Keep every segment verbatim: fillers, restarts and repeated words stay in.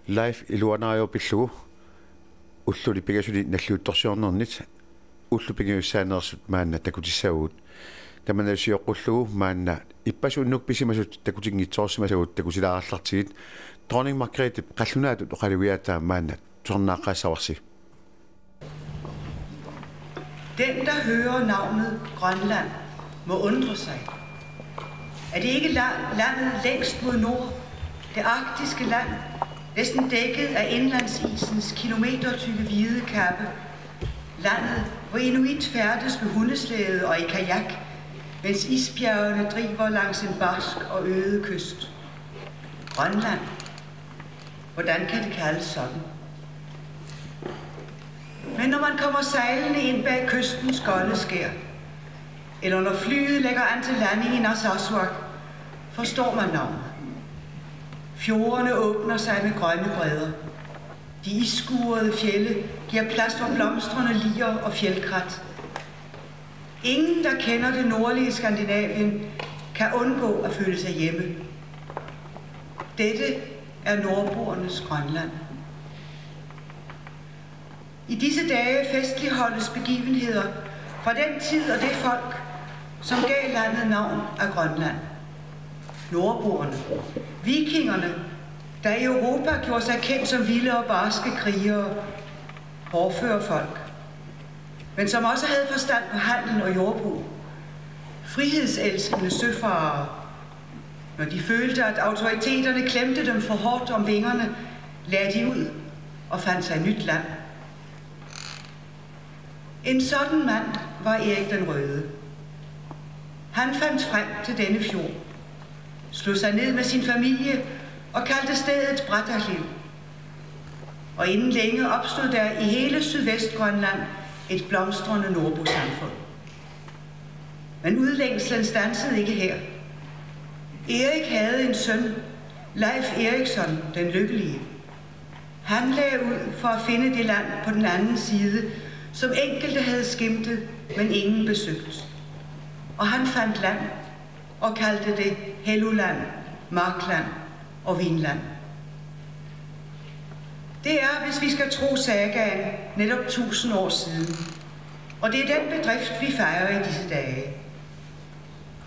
Leif iluanaarujoq pillugu ulluni pingasuni nalliuttorsiornernit ullut pingajussaaneersut maanna takutissavagut. Tamanna sioqqullugu maanna ippassaq unnuk pisimasut takutinngitsoorsimasagut takutilaarallartigit. Dronning Margrethe qallunaatut oqalugiaataa maanna tusarnaaqqaassavarsi. Den, der hører navnet Grønland, må undre sig. Er det ikke la- landet længst mod nord, det arktiske land, næsten dækket af indlandsisens kilometertykke hvide kappe? Landet, hvor inuit færdes med hundeslæde og i kajak, mens isbjergene driver langs en barsk og øde kyst. Grønland. Hvordan kan det kaldes sådan? Men når man kommer sejlende ind bag kystens golde skær, eller når flyet lægger an til landing i Narsarsuaq, forstår man navnet. Fjordene åbner sig med grønne bredder. De isskurede fjelde giver plads for blomstrende lier og fjeldkrat. Ingen, der kender det nordlige Skandinavien, kan undgå at føle sig hjemme. Dette er nordboernes Grønland. I disse dage festligholdes begivenheder fra den tid og det folk, som gav landet navn af Grønland. Nordboerne, vikingerne, der i Europa gjorde sig kendt som vilde og barske krigere, hårdføre folk, men som også havde forstand på handel og jordbrug. Frihedselskende søfarere. Når de følte, at autoriteterne klemte dem for hårdt om vingerne, lagde de ud og fandt sig nyt land. En sådan mand var Erik den Røde. Han fandt frem til denne fjord, slog sig ned med sin familie og kaldte stedet Brattahlid. Og inden længe opstod der i hele Sydvestgrønland et blomstrende nordbosamfund. Men udlængslen stansede ikke her. Erik havde en søn, Leif Eriksson den Lykkelige. Han lagde ud for at finde det land på den anden side, som enkelte havde skimtet, men ingen besøgt. Og han fandt land og kaldte det Helluland, Markland og Vinland. Det er, hvis vi skal tro sagaen, netop tusind år siden. Og det er den bedrift, vi fejrer i disse dage.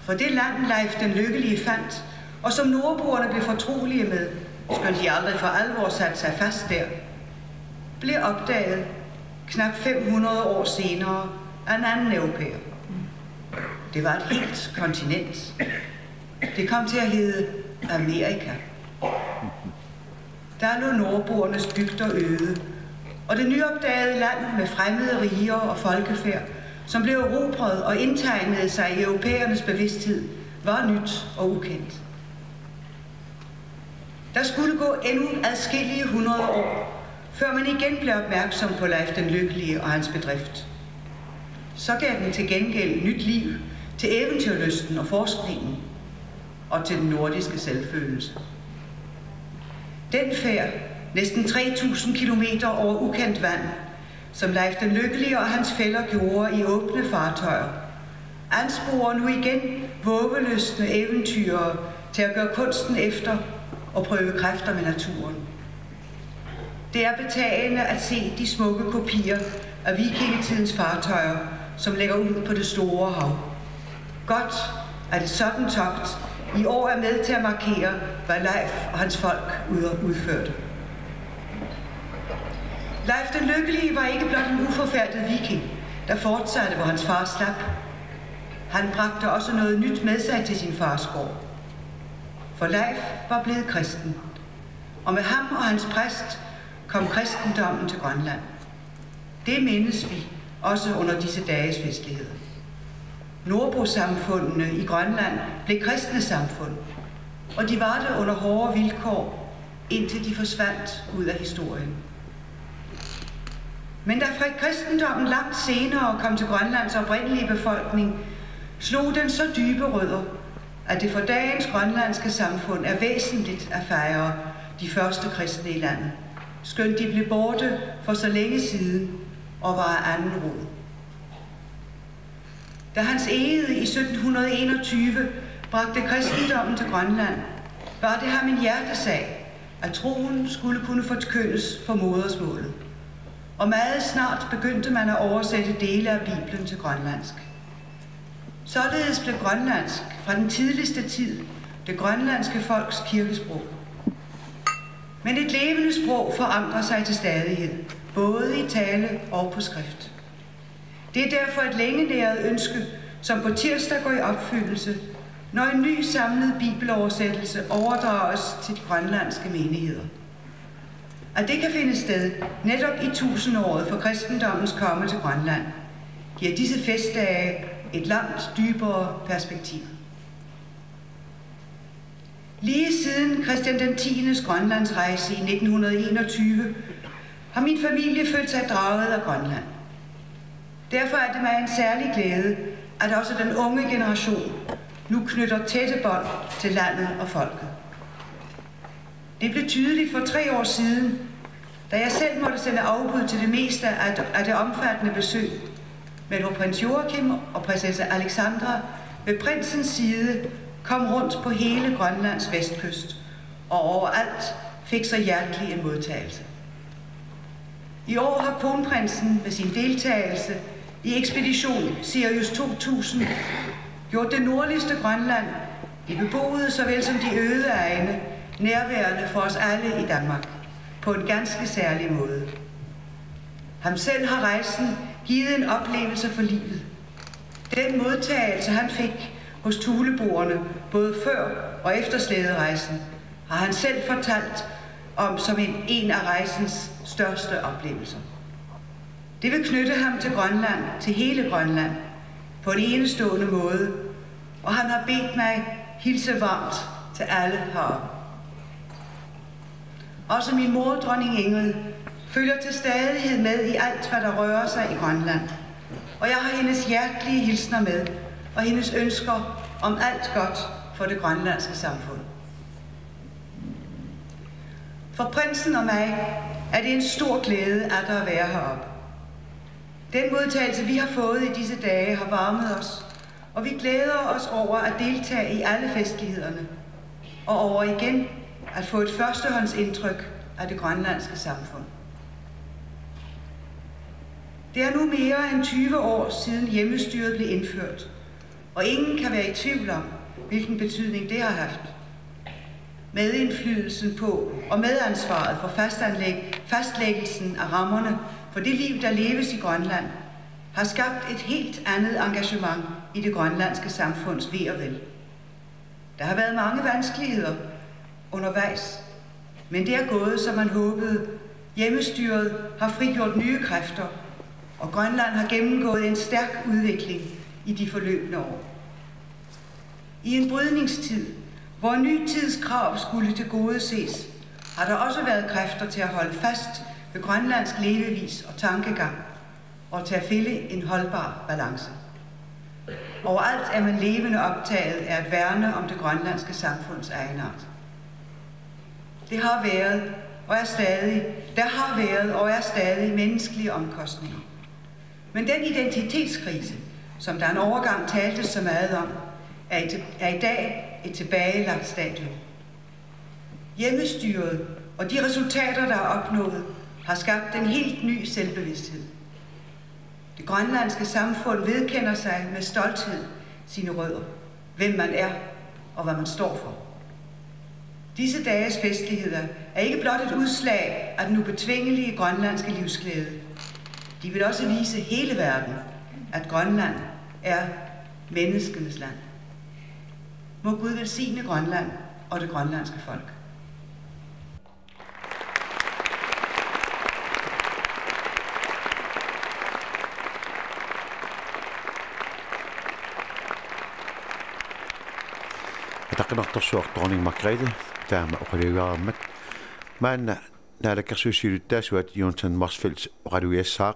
For det land, Leif den Lykkelige fandt, og som nordboerne blev fortrolige med, skønt de aldrig for alvor satte sig fast der, blev opdaget knap fem hundrede år senere af en anden europæer. Det var et helt kontinent. Det kom til at hedde Amerika. Der lå nordboernes bygder øde, og det nyopdagede land med fremmede riger og folkefærd, som blev erobret og indtegnede sig i europæernes bevidsthed, var nyt og ukendt. Der skulle gå endnu adskillige hundrede år, før man igen blev opmærksom på Leif den Lykkelige og hans bedrift. Så gav den til gengæld nyt liv til eventyrlysten og forskningen og til den nordiske selvfølelse. Den færd, næsten tre tusind kilometer over ukendt vand, som Leif den Lykkelige og hans fæller gjorde i åbne fartøjer, ansporer nu igen vovelystne eventyrere til at gøre kunsten efter og prøve kræfter med naturen. Det er betagende at se de smukke kopier af vikingetidens fartøjer, som lægger ud på det store hav. Godt, at et sådant togt i år er med til at markere, hvad Leif og hans folk ud- udførte. Leif den Lykkelige var ikke blot en uforfærdet viking, der fortsatte, hvor hans far slap. Han bragte også noget nyt med sig til sin fars gård. For Leif var blevet kristen, og med ham og hans præst kom kristendommen til Grønland. Det mindes vi også under disse dages festligheder. Nordbosamfundene i Grønland blev kristne samfund, og de var det under hårde vilkår, indtil de forsvandt ud af historien. Men da fri- kristendommen langt senere kom til Grønlands oprindelige befolkning, slog den så dybe rødder, at det for dagens grønlandske samfund er væsentligt at fejre de første kristne i landet, skønt de blev borte for så længe siden og var af anden rod. Da Hans Egede i sytten hundrede enogtyve bragte kristendommen til Grønland, var det ham en hjertesag, at troen skulle kunne forkyndes på modersmålet, og meget snart begyndte man at oversætte dele af Bibelen til grønlandsk. Således blev grønlandsk fra den tidligste tid det grønlandske folks kirkesprog. Men et levende sprog forandrer sig til stadighed, både i tale og på skrift. Det er derfor et længe næret ønske, som på tirsdag går i opfyldelse, når en ny samlet bibeloversættelse overdrages til de grønlandske menigheder. At det kan finde sted netop i tusindåret for kristendommens komme til Grønland, giver disse festdage et langt dybere perspektiv. Lige siden Christian den tiendes Grønlandsrejse i nitten hundrede enogtyve har min familie følt sig draget af Grønland. Derfor er det mig en særlig glæde, at også den unge generation nu knytter tætte bånd til landet og folket. Det blev tydeligt for tre år siden, da jeg selv måtte sende afbud til det meste af, af det omfattende besøg, men hvor prins Joachim og prinsesse Alexandra ved prinsens side kom rundt på hele Grønlands vestkyst og overalt fik så hjertelig en modtagelse. I år har kronprinsen med sin deltagelse i Ekspedition Sirius to tusind gjort det nordligste Grønland, de beboede såvel som de øde egne, nærværende for os alle i Danmark på en ganske særlig måde. Ham selv har rejsen givet en oplevelse for livet. Den modtagelse, han fik hos Thuleboerne, både før og efter slæderejsen, har han selv fortalt om som en, en af rejsens største oplevelser. Det vil knytte ham til Grønland, til hele Grønland, på en enestående måde, og han har bedt mig hilse varmt til alle heroppe. Også min mor, dronning Ingrid, følger til stadighed med i alt, hvad der rører sig i Grønland, og jeg har hendes hjertelige hilsner med og hendes ønsker om alt godt for det grønlandske samfund. For prinsen og mig er det en stor glæde atter at være heroppe. Den modtagelse, vi har fået i disse dage, har varmet os, og vi glæder os over at deltage i alle festlighederne, og over igen at få et førstehåndsindtryk af det grønlandske samfund. Det er nu mere end tyve år siden hjemmestyret blev indført, og ingen kan være i tvivl om, hvilken betydning det har haft. Medindflydelsen på og medansvaret for fastanlæg, fastlæggelsen af rammerne for det liv, der leves i Grønland, har skabt et helt andet engagement i det grønlandske samfunds ve og vel. Der har været mange vanskeligheder undervejs, men det er gået, som man håbede. Hjemmestyret har frigjort nye kræfter, og Grønland har gennemgået en stærk udvikling i de forløbne år. I en brydningstid, hvor ny tids krav skulle tilgodeses, har der også været kræfter til at holde fast ved grønlandsk levevis og tankegang og til at finde en holdbar balance. Overalt er man levende optaget af at værne om det grønlandske samfunds egenart. Det har været og er stadig, der har været og er stadig menneskelige omkostninger. Men den identitetskrise, som der en overgang taltes så meget om, er i, er i dag et tilbagelagt stadium. Hjemmestyret og de resultater, der er opnået, har skabt en helt ny selvbevidsthed. Det grønlandske samfund vedkender sig med stolthed sine rødder, hvem man er og hvad man står for. Disse dages festligheder er ikke blot et udslag af den ubetvingelige grønlandske livsglæde. De vil også vise hele verden, at Grønland er menneskenes land. Må Gud velsigne Grønland og det grønlandske folk. Ataqqinartorsuaq Dronning Margrethe taama oqalugiarmat, maanna naalakkersuisut siulittaasuat Jørgen Motzfeldt oqalugiassaaq.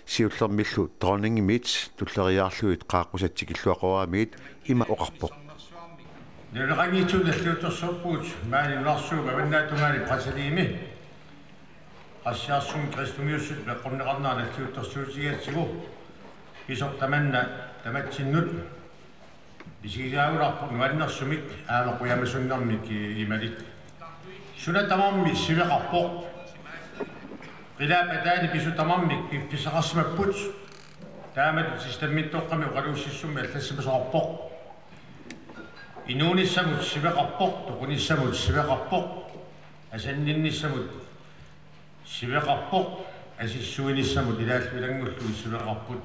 Siullermillu dronningimit tulleriiaarlugit qaaqqusat tikilluaqqoramigit ima oqarpoq: Naleqanngitsumik nalliuttorsuupput maani nunarsuup avannaatungaani Brasiliami. Qassiarsumik kristumiussuseq peqqunneqarnera nalliuttorsuutigigatsigu, pisoq tamanna tamatsinnut misigisaagunarpoq nuannersumik aamma qujamasunnermik imalit. Suna tamarmi siveqarpoq. Qilaap ataani pisut tamarmik piffissaqarsimapput. Taamatut sisamittoqqami oqaluussissummik allassimasoqarpoq. Inuunissamut siveqarpoq, toqunissamut siveqarpoq, asanninnissamut siveqarpoq, asissuinissamut ilaallu ilanngullugu siveqarput.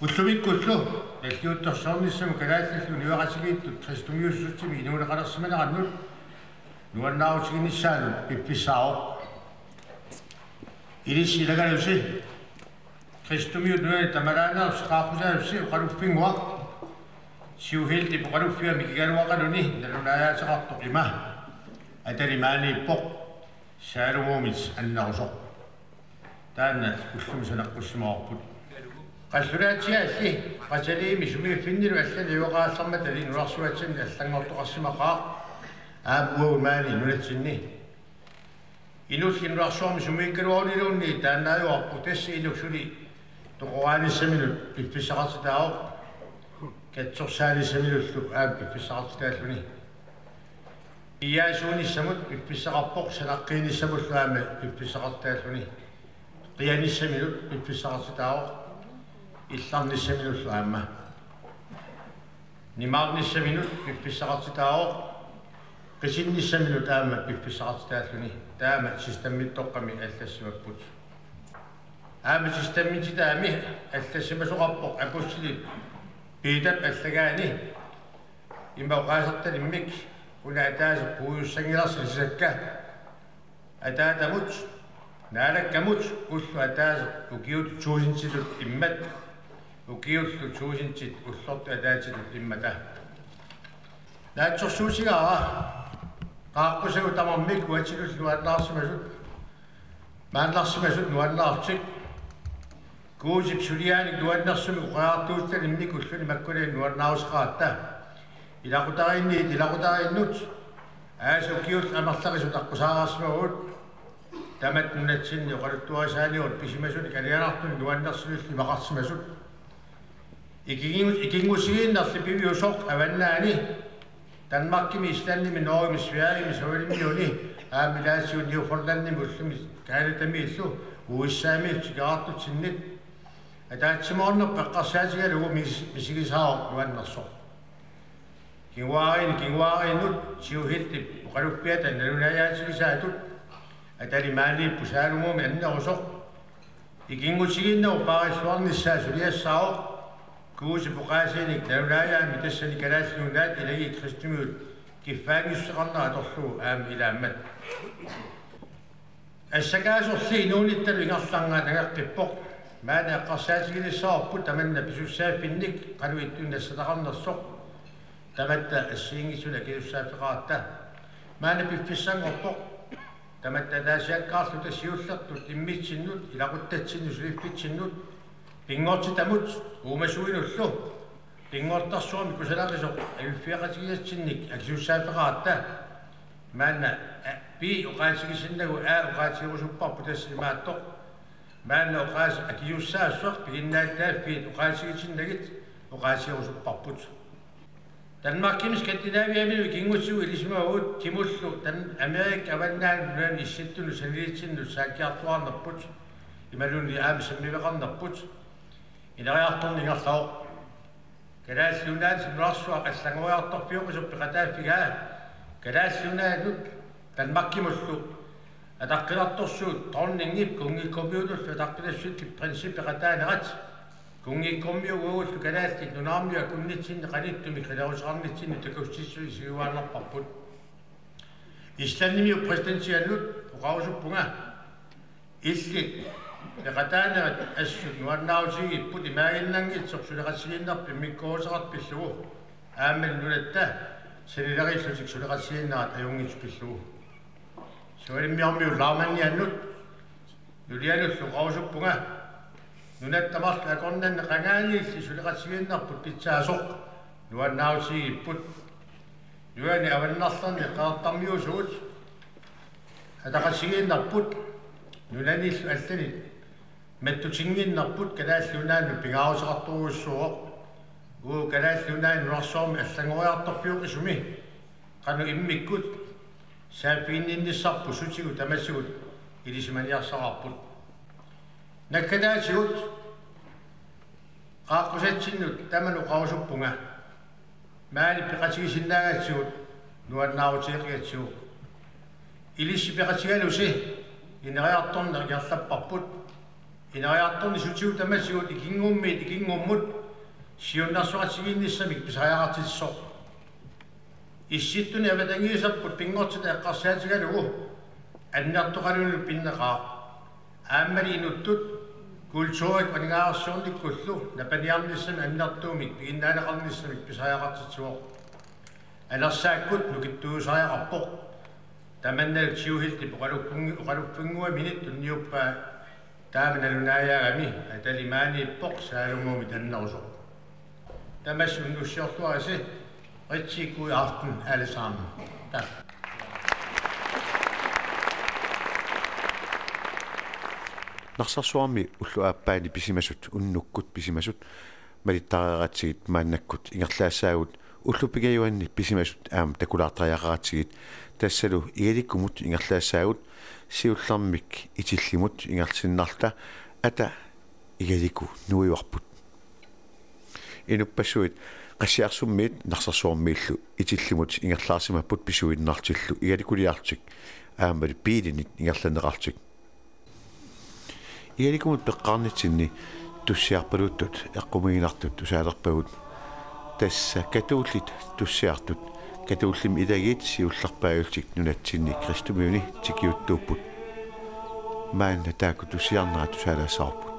Ullumikkullu nalliuttorsiornissamut kalaallit univeqatigiittut kristumiussutsimi inuuneqalersimanerannut nuannaarutiginissaanut piffissaavoq. Ilissi ilagalusi kristumiut nunani tamalaanersi qaaqqusaassi oqaluffinnguaq Siuhiltip oqaluffiani mikigaluaqaluni nalunaajaateqartoq ima: Atali maaniippoq, Salomomit annerusoq. Taanna ullumi sanaqqussimavoq. Qallunaatut allat qataliimi sumiiffinnilu allani ajugaqaallarmatali nunarsuatsinni allanngortoqarsimaqaaq aamma uagut maani nunatsinni. Inullit nunarsuarmi sumiikkaluaruniluunniit taannaajuarput, tassa inuk suli toqoraanissaminut piffissaqartitaavoq, katsorsaanissaminullu aamma piffissaqartitaalluni. Piiaasuunissamut piffissaqarpoq, sanaqqiinissamullu aamma piffissaqartitaalluni. Qianissaminut piffissaqartitaavoq, illarnissaminullu aamma. Nimaarnissaminut piffissaqartitaavoq, qisinnissaminut aamma piffissaqartitaalluni. Taama sisamittoqqami allassimapput. Aamma sisamititaami allassimasoqarpoq apustilip Piitap allagaani ima oqaasertalimmik: Una ataaseq puigussanngilarsi asasakka. Ataatamut, Naalakkamut ullut ataaseq ukiut tuusintitut immat, ukiullu tuusintit ullortut ataatsitut immata. Naatsorsuutigaara qaaqqusagut tamarmik uatsillu nuannaarsimasut, maannarsimasut nuannaartik. Guutip suliaanik nuannersumik oqariartuutitalimmik ulluni makkunani nuannaaruteqaratta. Ilaqutariinniit ilaqutariinnut aasaq ukiut amerlaqisut aqqusaarsimavagut. Tamatta nunatsinni oqaluttuarisaanigut pisimasunik alianartunik nuannersunillu imaqarsimasut. Ikinngu-, ikinngutigiinnerli piviusoq avannaani Danmarkimi, Islandimi, Norgemi, Sverigemi, Savalimmiuni aamma ilaatigut Newfoundlandimi ullumi Canadamiillu U S A-miillu tikeraartutsinnit ataatsimoornerput eqqarsaatigalugu mis-, misigisaavoq nuannersoq. Kinguaariin-, kinguaariinnut Siuhiltip oqaluffiata nalunaajaatigisaatut Atali maaniippoq, Salomomit annerusoq. Ikinngutigiinnagu paarilluarnissaa suliassaavoq Guutip oqaasiinik nalunaajaamik, tassani Kalaallit Nunaat ilagiit kristumiut kiffaanngissuseqarnerat atorlugu aamma ilaammat. Assakaasorli inuunittalu ingerlanera nangeqqippoq. Maani eqqarsaatigilissavarput tamanna pisussaaffinnik qanoq ittunik nassataqarnersoq. Tamatta assigiinngitsunik akisussaaffeqaratta. Maanna piffissanngorpoq. Tamatta ataasiakkaarluta siullertut immitsinnut, ilaquttatsinnut, suliffitsinnut, pinngortitamut uumasuinullu pinngortarsuarmik kusanaqisup aviffigeqatigiisatsinnik akisussaaffeqaratta. Maanna, a, B oqaatigisinnagu A oqaatigerusupparput, tassa imaattoq: Maanna oqaas-, akisussaassuseq piginnaatitaaffiit oqaatigitinnagit oqaatigerusupparput. Danmarkimi Skandinaviamilu ikinngutigut ilisimavagut, kimullu Tan-, Amerikap avannaani nunani issittunut sanilitsinnut saakkiartuaarnerput imaluunniit aamma sammiveqarnerput. Ineriartorneq ingerlavoq. Kalaallit Nunaata nunarsuaq allanngoriartorfioqisup peqataaffigaa Kalaallit Nunaannut Danmarkimullu ataqqinartorsuup dronningip kunngikkormiunullu ataqqinassuseqarfik prinsi peqataanerat. Kunngikkormiut uagullu kalaallit nunaarmiut akunnitsinni qanittumik qileruteqarnitsinni takussutissat isigiuaannarparput. Islandimiut præsidentiannut oqarusuppunga: Illit peqataanerit assut nuannaarutigigipput, imaaginnanngitsoq suleqatigiinnerput immikkoortoqartoq pillugu, aamma nunatta sanileriillutik suleqatigiinnerat ajunngitsoq pillugu. Savalimmiormiut lagmandiannut nulianullu oqarusuppunga: Nunatta marluk akornanni qangaaniilli suleqatigiinnerput pitsaasoq nuannaarutigigipput. Nunani avannarlerni qeqertarmiuusugut ataqatigiinnerput nunanillu allanit mattutinnginnerput Kalaallit Nunaannut pingaaruteqartorujussuuvoq. Uagut Kalaallit Nunaanni nunarsuarmi allanngoriartorfioqisumi qanoq immikkut Saaffiginninnissarput sutigut tamatigut ilisimaniarsaraarput. Naggataatigut qaaqqusatsinnut tamanut oqarusuppunga: Maani peqatigisinnaagatsigut nuannaarutigeqigatsigu. Ilissi peqatigalusi ineriartorneq ingerlapparput. Ineriartorneq sutigut tamatigut ikinngummiit ikinngummut siunnersuutiginnissamik pisariaqartitsisoq. Issittuni avatangiiserput pinngortitaq eqqarsaatigalugu annertoqalunilu pinnaqaaq. Aammali inuttut kulturikkut aningaasarsiornikkullu napaniarnissamik annertuumik piginnaaneqarnissamik pisariaqartitsivoq. Alersaakkut nukittuusariaqarpoq. Tamannalu Tjivhildip oqaluffinngu-, oqaluffinnguaminit tunniuppaa taama nalunaajaagami. Atali maaniippoq Saalumuumik tannerusoq. Tamassi unnussiorluarisi. Rigtig god aften alle sammen. Tak. Narsarsuarmi ullut aappaanni pisimasut, unnukkut pisimasut, malittariaqartitsigit maannakkut ingerlaassaagut, ullut pingajuanni pisimasut aamma takulaartariaqartitsigit, tassalu Igalikkumut ingerlaassaagut, siullermik Itillimut ingerlasinnarluta, ata Igaliku nuivarput. Inuppassuit Qassiarsummiit Narsarsuarmiillu Itillimut ingerlaarsimapput pisuinnartillu Igalikuliarlutik aammalu biilinit ingerlanneqarlutik. Igalikumut peqqaarnitsinni tussiarpaluuttut eqqumiiginartut tusaalerpagut. Tassa katuullit tussiartut katuullimmi ilagiit siullerpaajullutik nunatsinni kristumiuni tikiuttuupput. Maanna taakku tussiarnerat tusaalaassavarput.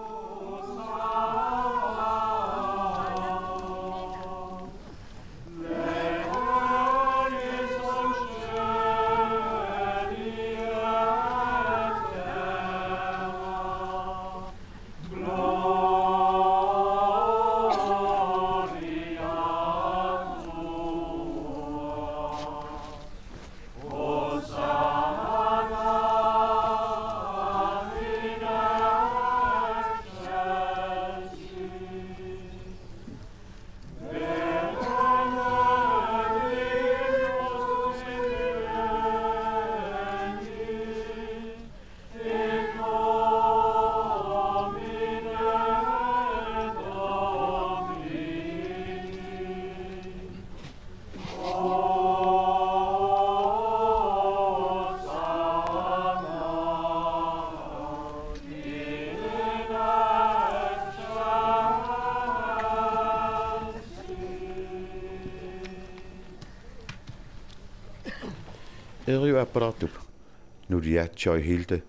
Eriu aappalaartup nulia Tjivhilde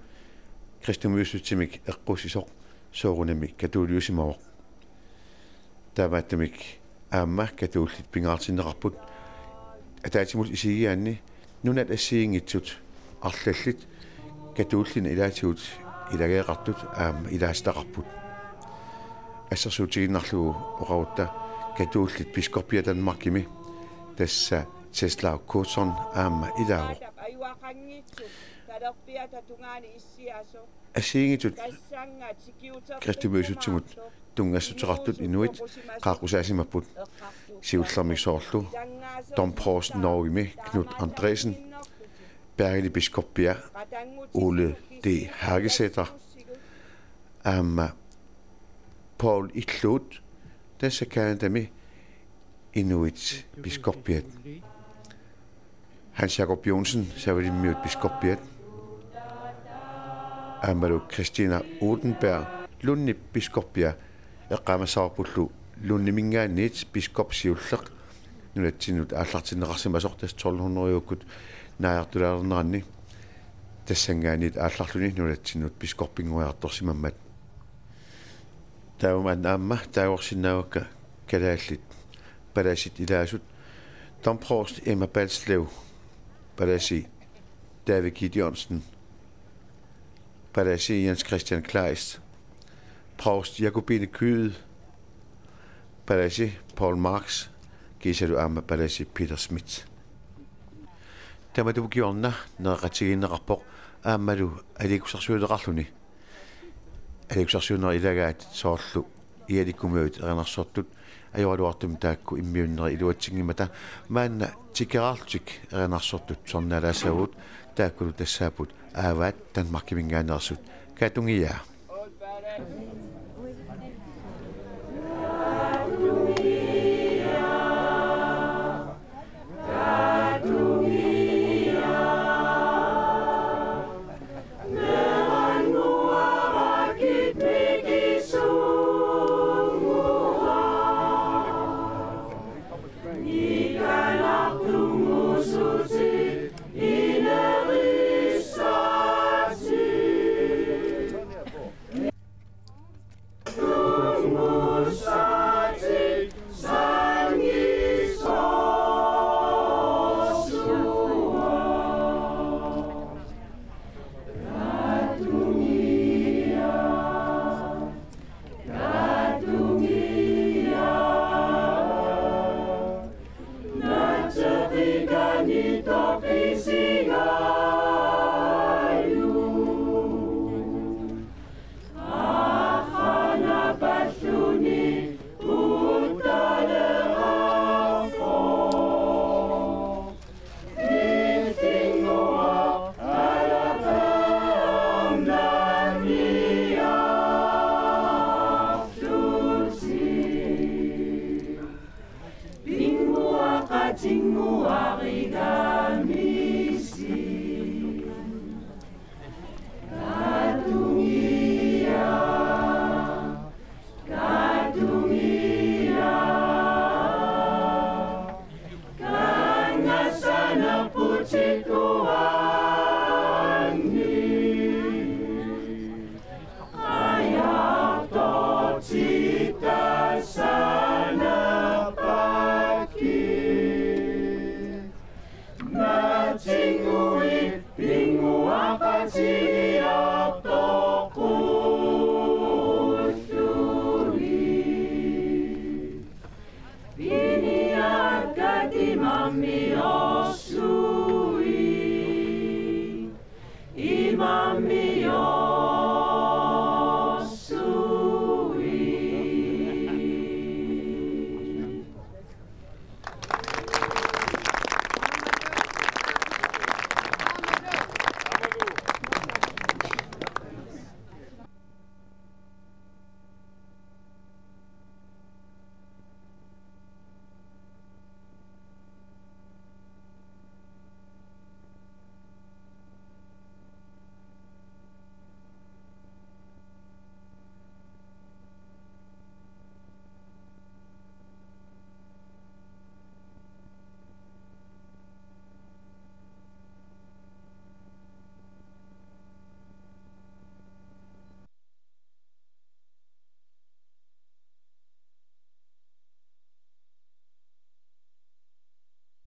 kristumiussutsimik eqqussisoq soorunami katuuliusimavoq. Taamaattumik aamma katuullit pingaartinneqarput. Ataatsimut isigigaanni nunat assigiinngitsut arlallit katuullinik ilaatigut ilageeqartut aamma ilaasitaqarput. Assersuutigiinnarlugu oqarutta katuullit biskoppiat Danmarkimi, tassa Czeslaw Kozon aamma ilaavoq. Assigiinngitsut kristumiussutsimut tunngassuteqartut inuit qaaqqusaasimapput siullermik soorlu Domprovst Norgemi Knut Andresen, Bergili biskoppia Ole D. Hagesæter, aamma Paul Idlud, tassa Canadami inuit biskoppiat. Hans Jakob Johnsen, Savalimmiut biskoppiat. Aammalu Christina Odenberg, Lundip biskoppia, eqqaamassavarpullu Lundiminngaanniit biskop siulleq nunatsinnut aallartinneqarsimasoq, tassa tolv hundrede-ukkut naajartulaalerneranni tassanngaanniit aallarluni nunatsinnut biskoppinnguariartorsimammat. Taamaammat aamma taagorsinnaavakka kalaallit palasit ilaasut: Domprovst Emma Balslev, palasi David Gideonsen, palasi Jens Christian Kleist, provst Jakobine Kyed, palasi Paul Marx, kiisalu aamma palasi Peter Schmidt. Tamatuma kingorna nereqatigiinneqarpoq aammalu aliikkusersuisoqarluni. Aliikkusersuinerit ilagaat soorlu Igalikkumiut erinarsortut Ajoraluartumik taakku immiunneri iluatsinngimmat maanna tikeraarlutik erinarsortut tusarnaalaassavagut, taakkulu tassaapput Aavaat Danmarkiminngaanneersut Katungia.